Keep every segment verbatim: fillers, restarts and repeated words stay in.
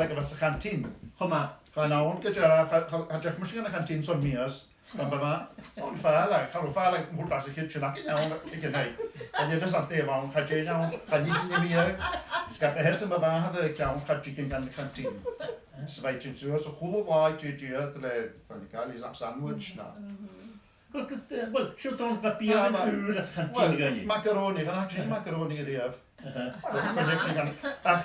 fàileadh a bha sa chanteen. Cho math. Chan ann gu dearbh, cha, cha, cha deach mise dhan a' chanteen son mìos. Bha, bha, bha, an fàileadh, cha robh fàileadh mòr às a' chidsin againn ann aig an taigh. A dh'aindeoin dè bh' ann, cha dèan ann, cha nì mi e. 'S ged a sheas am bàta air a ceann, cha tigeadh e dhan a' chanteen. 'S bha e a' tighinn suas a h-uile latha, dè, dè, le, bha e a' gabhail his sandwich, no. Well, 'cause, eh, well, siud an rud a bha biadh ùr às a' chanteen againn. Macaroni, chan fhaca sinn macaroni a-riamh. Aha. Ach,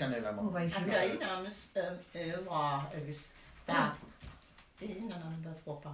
ceann eile, Mum. Ach bha aon ann, um, aon latha agus bha aon ann a bha opa.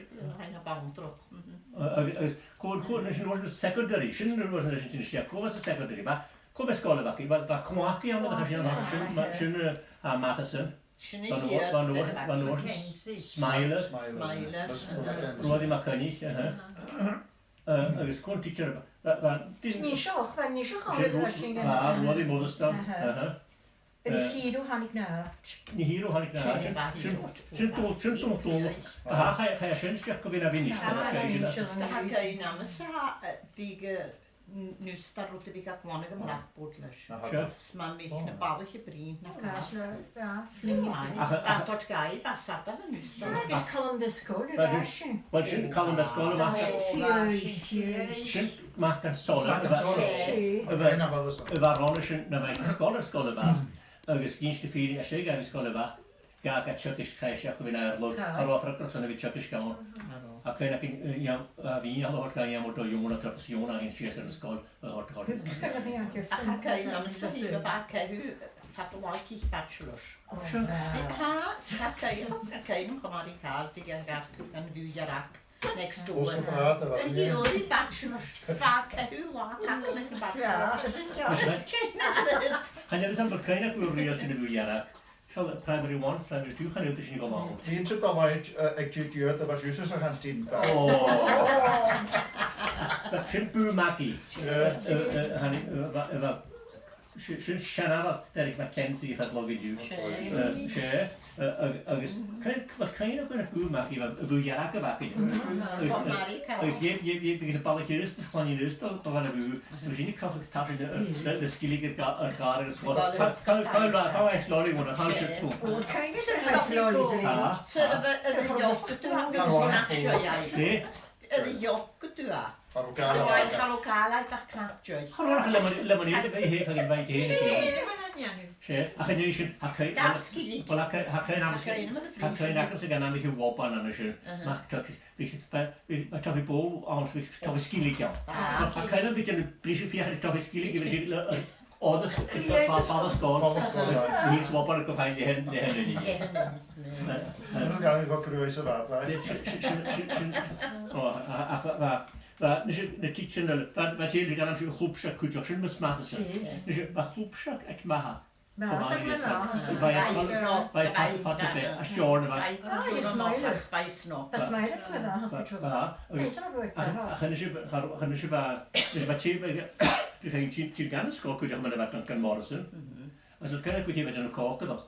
Is, eh, thàinig am bann droch. Mhm. A-, agus, agus cò, cò, sin an uair sin secondary, sin an uair sin, sin, sin, cò às a secondary, bha, Cò am sgoil a bh' agaibh? Bha, bha Cloachy ann, a bha sin, sin, eh, a Matheson. Sin a Bha Nuair, bha Nuair, bha Nuair, Mackenzie. Smiler. Smiler. Smiler. Ruairidh MacCoinnich, aha. Eh, agus cò an teacher, bha, bha, Nise, bha Nise Chonaill, bha sin, bha Ruairidh Moireasdan, aha. Agus Hero thàinig na àite. Nì Hero thàinig na àite. Sin, sin dol, sin dol, dol. Aha, chaidh, chaidh sin a-steach gu bhith na bhith a-nis. Tha cuimhn' agam-sa, eh, bhiodh, eh, n-, nus dar rud a bhiodh a' glanadh am blackboard leis. Sure. 'S ma bhiodh na balaich a' bruidhinn na càs. Aye. Bha toirt gaibh, bha sadail a-nus. Agus Calum Driscoll, bha sin. Well, sin Calum Driscoll, bha sin. Sin mac an Sola, mac an Sola. A bha, a bha roimhe sin, na bha sgoil, sgoil a bha. Agus ginst na fìrinn, a' seinn aig an sgoil a bha. Ga, ga teagasg, chaidh e a-steach gu bhith na fhear-lagha. Cha robh freagracht airson a bhith teagasg ann. Ach cuimhn' agam, eh, a bhith a' falbh gu Iarmhairt, gun robh Iarmairt a' dol a dh'fhaighinn sìos air an sgoil, a thoirt, a thoirt. Agus cuimhn' agam, ach cuimhn' agam, fad an latha chaidh bachelors. Tha, tha cuimhn' agam cho math ri càil, bhiodh an gar-, an bhùth-dhearg next door. Os na bràide, bha. Bhiodh bachelors, fad chaidh latha, cacan aig na bachelors. Chan eil fhios agam, bheil cuimhn' agaibh riamh air an bhùth-dhearg. Seo, primary one, primary two, chan eil fhios agam dè bh' ann. Bhithinn-sa a' dol aig, eh, aig deireadh, a bha sìos sa chanteen. Ò. Sin bùth Maggie. Eh, eh, eh, tha, eh, bha, eh, bha, si-, sin seann-amal Derek MacKenzie a bha lagh an-diugh. 'S e. Eh, 's e, eh, ag-, agus cuimhn', bheil cuimhn' agaibh air bùth Maggie, bha, a' bhùth-dhearg a bh' againn. Agus, eh, agus dh'fheumadh, dh'fheumadh, dh'fheumadh na balaich a-rithist, a' chlann a-rithist, a dhol, a dhol dhan a' bhùth. So bha sinne a' cur tafann, eh, le, le sgilean air ga-, air gàire agus a h-uile. Far, far, far, far, far, slowly one, far sin. Ò, cuimhn' agam air slowly, slowly. Ah. So, a bha, a bha iad a' dol gu dùthaich, a bha iad a' dol gu dùthaich. Dè? A bha iad a' dol gu dùthaich. Cha robh càil, cha robh càil aca ach cnap joy. Cha robh ach lemon-, lemonade, a bha e, a bha e, a bha e. 'S e, ach an uair sin, tha cuimhn', well, tha cuimhn', tha cuimhn' agam, tha cuimhn' agamsa gun do rinn mi Whoppers an uair sin. Aha. Mac, tha, bha, bha, bha toffee bowl ann, bha toffee sgilean ann. Ah. Ach, ach cuimhn' agam bhith a' dèanamh briseadh feuchainn air toffee sgilean, bha sin le, eh, odas, far, far, far an sgoil. Far an sgoil, aye. Bha sin Whopper gu fàill, leathann, leathann an uair. Leathann an uair. Eh, eh. An uair a bha e gu cruaidh sa bhad, aye. Sin, sin, sin, sin, sin. Ò, a, a, bha, bha, bha, na, na teachers, bha, bha teachers gan am sin a' chlùb-seag cuideachd, sin Miss Matheson. Sin. Na, bha chlùb-seag aig m' athair. Bha, bha, bha, bha, bha, bha, bha, bha, bha, bha, bha, bha, bha, bha, bha, bha, bha, bha, snog. Bha, bha, bha, snog. Bha, bha, agus, ach, ach, chan eil sibh, chan, chan eil sibh, a, is bha tè, bha, bha fhèin tè, tè dhan an sgoil cuideachd mar a bha gan, gan Morrison. Mhm. Agus cuimhn' agad gu dè bha dèanamh còcaireachd.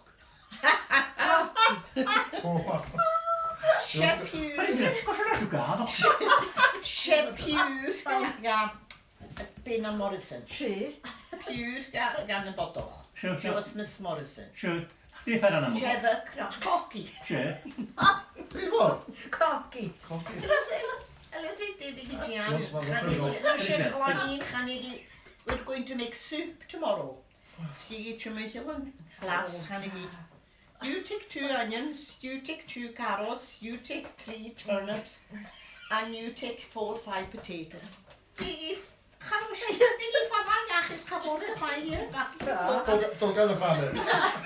Còcaireachd. 'S e piuthar. Fine, gosh, an e seo gàbhadh? 'S e piuthar. Ga, ga. Bean Morrison. 'S e. Piuthar dha, dha na bodach. Sure, sure. Just Miss Morrison. Sure. Dè fear-ainm a bh' air? Cocky. 'S e. Dè bh' air? Cocky. Cocky. So that's it. And that's it, David, you know. Sure, sure, sure. Chan eil, chan eil, we're going to make soup tomorrow. 'S e, timcheall an clas, chan eil. You take two onions, you take two carrots, you take three turnips, and you take four, five potatoes. Bidh i, cha robh, bidh i fada an-diugh is cha mhòr gu bhith i. Dol, dol, dol gu bhith i fada.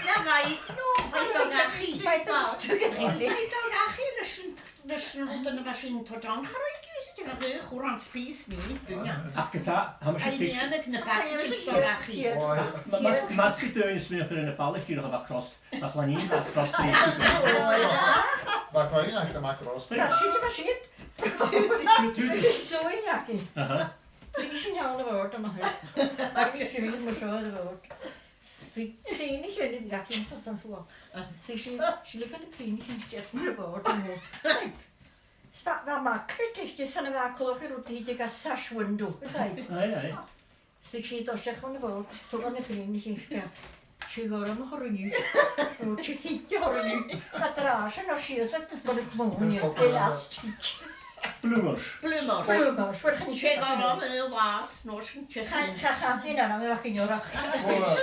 Na, bha i, no, bha i dol dhachaigh. Bha i dol dhachaigh. Bha i dol dhachaigh leis an, leis an rud a bha sin a' toirt ann. Cha robh i a' cur an spìos mi, buinne. Ach ge-tà, tha mise a' tuigsinn. Aidh, na balaich a' dol dhachaigh. Ò, aidh. Ma-, mas, mas e duine a' smaoineachadh air na balaich, dìreach a bha crost. Nach lean iad a chrosta. Bha fèin ach na mac rost. Bha siud, bha siud. Siud, siud. Bha sùil againn. Aha. Bha sinn ann a' bhòrd a-mach. Bha sinn mar seo air a' bhòrd. Bha prìnichean againn san, san fhuil. Bha sinn, sinn a' leigeil na prìnichean a-steach mar a' bhòrd a-muigh. 'S bha, bha mac critic, 's ann a bha coltach ri rud a thigeadh à sash window, is e. Aye, aye. 'S bhiodh sinn a' dol a-steach chun a' bhòrd, togail na prìnichean a-steach. Tì ghorm a thoirt an-diugh. No tì chinnte a thoirt an-diugh. Cha do rinn sinn ach sìos air a' chlòimh, elastic. Blumers. Blumers. Blumers. Well, chan eil... Tì ghorm a-nis, no sin tì... Cha, cha, cha, sin an ainm a th' air. Well,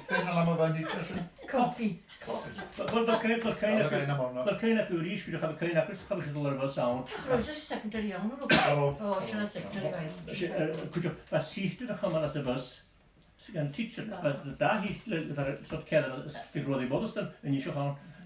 dè an t-ainm a bh' air an teacher sin? Cocky. Bha, bha, bha cuimhn', bha cuimhn', bha cuimhn' agam a-rithist, bha cuimhn' agam, bha sinn a' dol air a' bhus ann. Tha, chaidh sinn a secondary ann, an robh? Ò, sin an secondary, right. 'S e, eh, cuideachd, bha sister a' cumail às a' bhus, 's an teacher, bha dà sheat le, le fear, sort of, ceathrar, is bha Ruairidh Moireasdan a-nis a' chlann.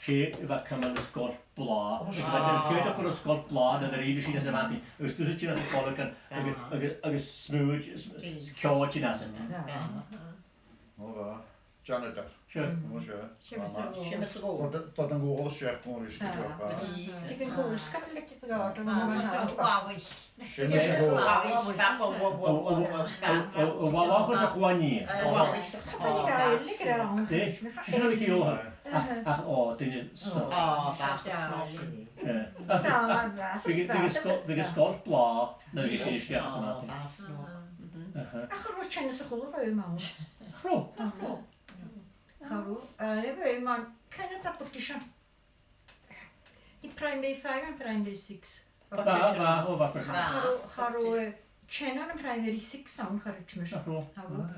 'S e a bha a' cumail an sgoil blàth. Agus bha iad a' creidsinn gur e sgoil blàth a bh' ann, a bha sin às a' bhantainn. Agus thusa a' tighinn às a' chòmhradh agus, agus, agus smùid, s-, s-, ceòl a' tighinn às a'. Ò, bha. Janitor. Sure. Ò, sure. Seumas a' ghobha. Dod, dod an gobha a-steach gu ruige sgoil. Bha. Dè bh' ann? Cùl sgoil le cùl gàrdaidh, no mar sin. Seumas a' ghobha. Ò, ò, ò, ò, ò, bha, bha, bha, bha, bha, bha, bha. Ò, bha, bha, bha. Dè? 'S e sin a bha ciall. Ach, ach, ò, duine snog. Ò, bha snog. Eh, ach, ach, bhiodh, bhiodh an sgoil, bhiodh an sgoil blàth nuair a bhiodh sinn a-steach às a' mhadainn. Ach cha robh teine sa chuile rùm ann. Cha robh. Cha robh. Eh, bha e, man, kind of that partition. The primary five and primary six. Bha, bha, ò, bha, bha. Cha robh, cha robh, eh, teine ann am primary six ann, cha robh mise. Cha robh. Cha robh.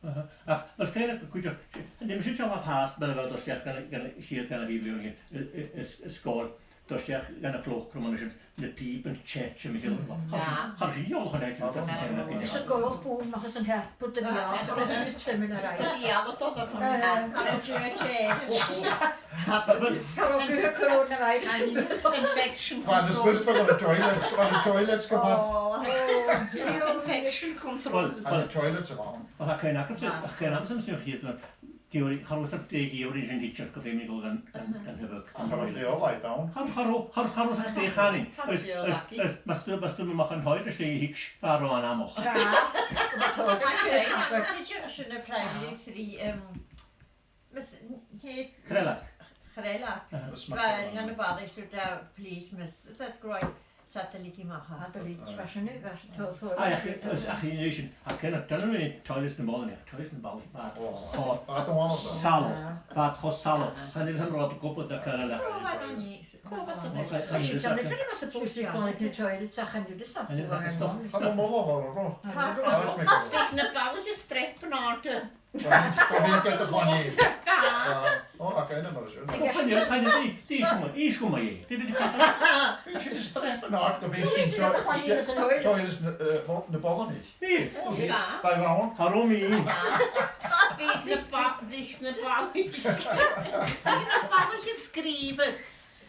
Aha. Ach, mar a chanadh cuideachd, nì mi sin seall fhathast, mar a bha dol a-steach gun, gun a' chiad, gun a' bhliadhna, eh, eh, eh, sgoil, dol a-steach gun a' chloistear, mar sin, na pìoban teth, sin a' chiad. Cha robh sinn, cha robh sinn eòlach air an eachdraidh. Is a' gabhail bùrn a-mach às an t-seada, bud a bhith ann, is tiomain a-rithist. Bha e a' dol a bhith ann. Cha robh guth coronavirus. Infection control. Bha e a' smaoineachadh on the toilets, on the toilets, come on. Oh, infection control. Well, on the toilets, come on. Well, tha cuimhne agamsa, tha cuimhne agamsa, mus do chì thu, Geòrraidh, cha robh fhios agam dè a dh'iarr sinn an tidsear gu feumadh mi a dhol dhan, dhan, dhan taigh-bheag. Cha robh dè a' bhàrr ann. Cha, cha robh, cha, cha robh fhios agam dè chanainn. Is, is, is, mus do, mus do mhothaich an toilet, is e a thuig sinn far an robh e a-mach. Bha. Bha toilet, is e a campus. Sin a' primary three, um, Miss, Craoladh. Craoladh. Aha. Is bha e ann am balaich, so, da, please, miss, is that great? Is that the leaky macha? Had the leak, bha sin, bha sin, to, to. Aye, ach, ach, ach, an uair sin, ach, chan eil, chan eil toilets na balaich, toilets na balaich, bha iad cho salach, bha iad cho salach. Chan eil fhios agam an robh iad a' cumail an toilet. Cò bha na nì, cò bha sa balaich? Sin, chan eil, chan eil supposed to be calling the toilets, ach chan eil fhios agam. Chan eil fhios agam. Cha robh moladh orra, bha. Bhiodh na balaich a' streap an àirde. Bha, bha, bha, bha. Ah, ò, ach, chan eil mar sin. Chan eil, chan eil, dè, dè, seo mar, dè, seo mar, dè. Bha sinn a' streap an àirde gu bhith sinn to-, toilets na, eh, na balaich. Bha. Bha, bha. Cha robh mi. Bhiodh na ba-, bhiodh na balaich. Bhiodh na balaich a' sgrìobhadh.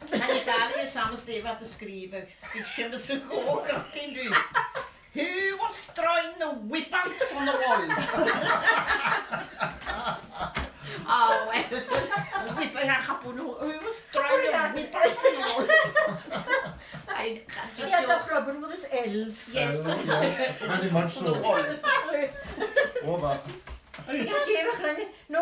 Chan eil fhios agam dè bha iad a' sgrìobhadh, 's bhiodh Seumas a' gabhail gu tìr. Who was throwing the whippets on the wall? Oh, well. Whippet, I can't know. Who was throwing the whippets on the wall? I, I just... Yeah, that problem with his L's. Yes. L, yes. Very much so. On the wall. Ò, bha. Is e dìreach, no,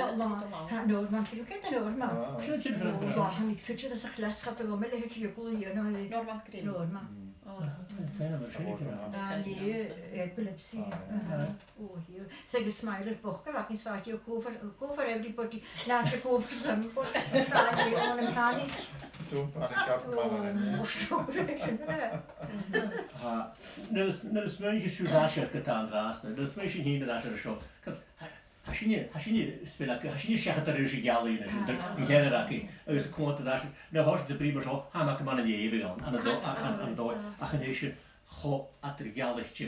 Norma, Norma, Norma, Norma. Sin an t-ainm a bh' air. Norma, tha mi a' faicinn sa chlas, cha do ghabh mi leithid a' ghualainn, no, Norma Green. Norma. An t-ainm a bh' air sin, Norma. Ah, nì, epilepsy. Aye. Aha. Oh, here. 'S e gu smile air bochd a bh' againn, 's bha e, go for, go for everybody, not to go for somebody. Panic, on and panic. Don't panic, Captain Mallory. Oh, sure, sin e. Tha, nuair, nuair a smaoinicheas sibh air an t-seachdain a tha an-dràsta, nuair a smaoinicheas sibh fhèin air an t-seachdain seo, tha, tha sinne, tha sinne a' spell, tha sinne seachad air ais a' gheallaidh a-nis, an, an ceathrar againn, agus a' coimhead air ais, nuair a thòisich sinn a' bruidhinn mar seo, tha mi gu math na leughadh ann, ann an dòigh, ann, ann an dòigh, ach a-nis, cho eadar-dhealaichte.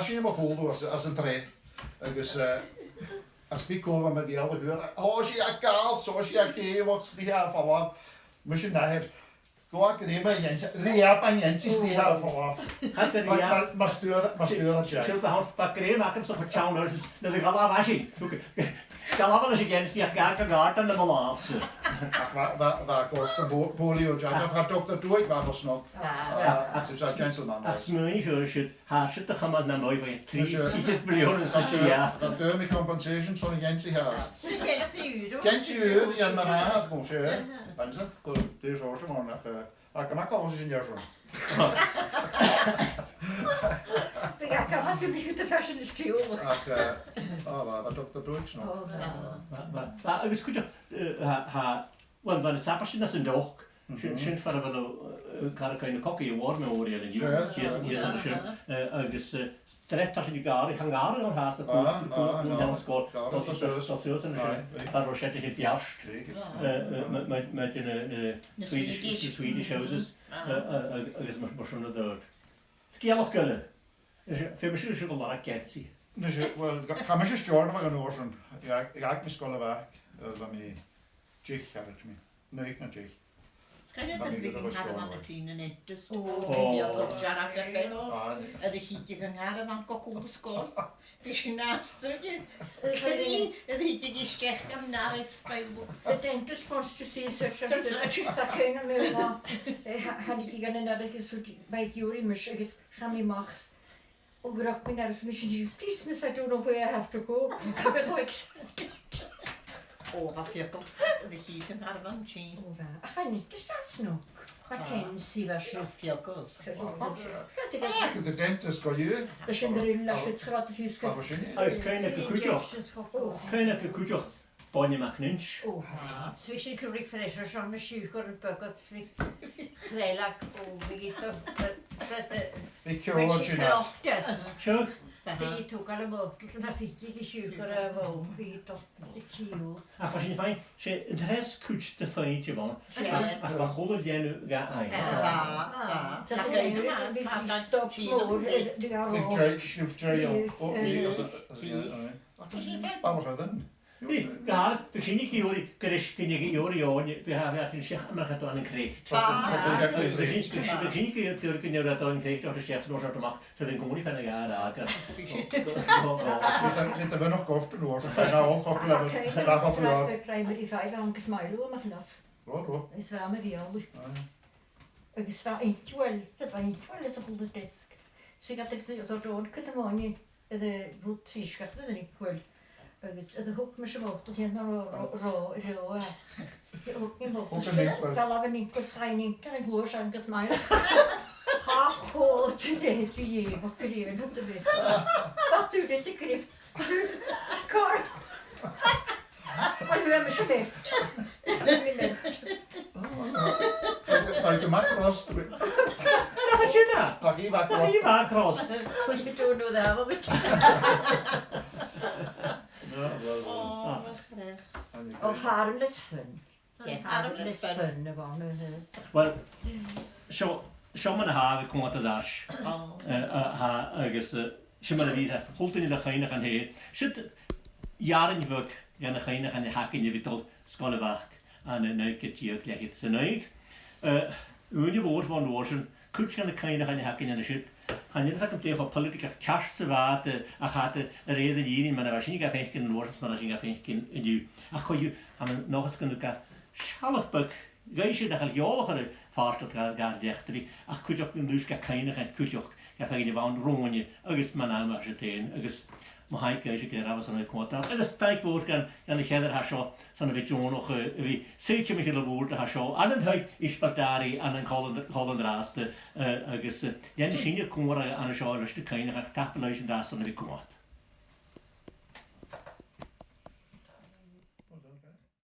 mhairsinn mo chùlaibh às, às an t-sreath. Agus, eh, às bith cò bha mi a' dèanamh a thuirt, "Ò, 's e a' gabhail, so 's e a' gabhail, 's e a' falbh." Mise an athair, "Gabh grèim a' gheansaidh, rèab a' gheansaidh, 's e a' falbh." Chaidh a rèab. Mar, mar, mar stuth, mar stuth a' teaghlaich. Siud, bha, bha grèim agamsa cho teann air, is nuair a dh'fhalbh esan, dh'fhalbh esan a' gheansaidh, ach dh'fhalbh e a' gàirdean nam làmh-sa. Ach bha, bha, bha e a' còrdadh ri Pò-, Pòlaidh Ò Dìogair, bha e dol snog. Ah. Ah, ach, is e gentle man. Ach smaoinich thu air siud, tha siud a' chumail na mòimh, trì fichead bliadhna 's a sia. Tha daoine compensation son a' gheansaidh fhathast. Geansaidh ùr. Geansaidh ùr, dhen mar a tha, gu seo. Ansa, gu dè seòrsa mòr nach, eh, ach, gum biodh càil sin air sin. Tha gum biodh mi a' faighinn is tiugh. Ach, eh, o, bha, bha Doctor Brooks, no? O, bha. Bha, bha, bha, agus cuideachd, eh, tha, tha, well, bha na sabaid sin às an dock. Sin, sin far a bheil, eh, car a' cuimhne cogaidh a' mhòr-mhòr air an-diugh. Sure, sure. Shìos, shìos an sin. Eh, agus, eh, stret, tha sinn a' gàireachdainn, chan gàireachdainn an-dràsta, ah, cùl, ah, cùl, no, an sgoil. Gàireachdainn suas. Dol suas an sin. Aye, aye. Far a bheil sinn a' bhith beart. Aye. Eh, eh, mu, mu, mu dheidhinn na, na, na Swedish, Swedish, na Swedish houses. Ah. Eh, eh, eh, agus mar, mar sin air adhart. Sgeulachd eile. Is e, feumaidh sibh, sibh a lorg geansaidh. Nise, well, tha, tha mise a' Steòrnabhagh an uair sin. Dh'fhàg, dh'fhàg mi sgoil a' Bhac, eh, bha mi deich, charaid mi. Naoi no deich. Is chan eil mi a' faicinn caravan a' tighinn an dentist. Ò. Bha e dearg air bith. Ah, air a thigeadh an caravan gu cùl an sgoil. Bha sin nas fheàrr. Caravan air a thigeadh a-steach gun an àrainn. The dentist wants to see such and such. Tha cuimhne agam, eh, tha-, thàinig i gun an abairt gus rud, bha i ag iarraidh mise agus chaidh mi a-mach. Ò, ghnog mi an àrainn, mise, "Please, miss, I don't know where I have to go." Bha mi cho excited. O, bha fiodal. Bha fiodal air a' bhàta. O, bha. Ach bha e nas fheàrr sin. Bha. Bha e nas fheàrr sin. Fiodal. Fiodal. Bha e gu math. Bha e gu math. Bha e gu math. Bha sin an rud a bha siud a' creic fios gu. Bha sin. Agus cuimhne agam cuideachd. O. Cuimhne agam cuideachd. Boinne MacNinch. O, tha. 'S bha sinn a' cur ri fresh airson na siùcar am bagad, 's bha chreag, o, bha iad, bha, bha, bha, bha ceòl, bha sinn ceòl. Sure. Bha iad a' togail am botal, 's na bha iad a' siùcar a bh' ann, bha iad a' ciùil. Ach bha sinn a' faighinn, 's e an treas cuid de phuing a bh' ann. Ach, ach bha a h-uile leanabh ga fhaighinn. Bha, bha. Tha sin, bha, bha stop mòr, bha, bha, bha jig, bha jig, o, bha, bha, bha, bha. Ach tha sin fhèin barrachd air. Bha, bha, bha sin ag iarraidh, gur e sin ag iarraidh, iarraidh, bha, bha sin seach, mar a chaidh an creic. Bha, bha sin, bha sin ag iarraidh, iarraidh, gun iarraidh an creic, dòigh seach, 's an uair sin a-mach, 's bha an còmhnaidh fhèin a' gàire, agus. Bha, bha. Bha, bha, bha, bha, bha, bha, bha, bha, bha, bha, bha, bha, bha, primary five ann an Casmail, a-mach an-àird. Ro, ro. Is bha mi a' bheulaibh. Aye. Agus bha inntinn, 's bha inntinn is a h-uile deasg. 'S bha iad ag ràdh, "Tha dòigh gu math math air an rud trisgeach a bh' ann." Agus a thug mise am botal sin ro, ro, ro, ro, a. Thug mi am botal sin, thug mi am botal sin, gabh an inntinn, chaidh an inntinn a ghluasad agus mar. Cha chòrd e rium, ach gu dearbh, nach do bhith. Cha tuirt e rium. Cor. Well, bha mise mirt. Bha mi mirt. Bha gu math cross, bha. Nach e sin e? Nach e a bha cross. Nach e a bha cross. Well, you don't know the half of it. No, well, well. O, mo chreach. O, harmless fun. Yeah, harmless fun. Harmless fun, a bh' ann, uh-huh. Well, seo, seo mar a tha e a' còrdadh ris. O. Eh, eh, tha, agus, eh, sin mar a bhios e, a h-uile duine le cuimhneachan fhèin. Siud earrainn bheag dha na cuimhneachan a th' againn a bhith a' dol sgoil a-mach ann an naoi ceud deug leth-cheud 's a naoi. Eh, ùine mhòr bhon uair sin, cuid dha na cuimhneachan a th' againn an siud. Chan eil fhios agam dè cho poilitigeach ceart 's a bha iad, ach tha iad a rèir an fhìrinn mar a bha sinne ga faicinn an uair sin 's mar a tha sinne ga faicinn an-diugh. Ach co-dhiù, tha mi an dòchas gun tug e sealladh beag dhuibhse nach eil eòlach air a' phàirt a tha ag an eachdraidh, ach cuideachd an luchd-cuimhneachain cuideachd, gum faigh iad a' bhonn romhainn agus mun àm a tha siud fhèin, agus mo thaing dhuibhse gu robh sibh a' coimhead. Agus taing mhòr dhan, dhan a' cheathrar a tha seo, son a bhith deònach, eh, a bhith suidhe timcheall a' bhùird a tha seo, ann an taigh Iseabail Daraidh, ann an Col an, Col an-dràsta, eh, agus, eh, lean sinne còmhla an seo leis na cuimhneachain, tapadh leibhse an-dràsta son a bhith a' coimhead.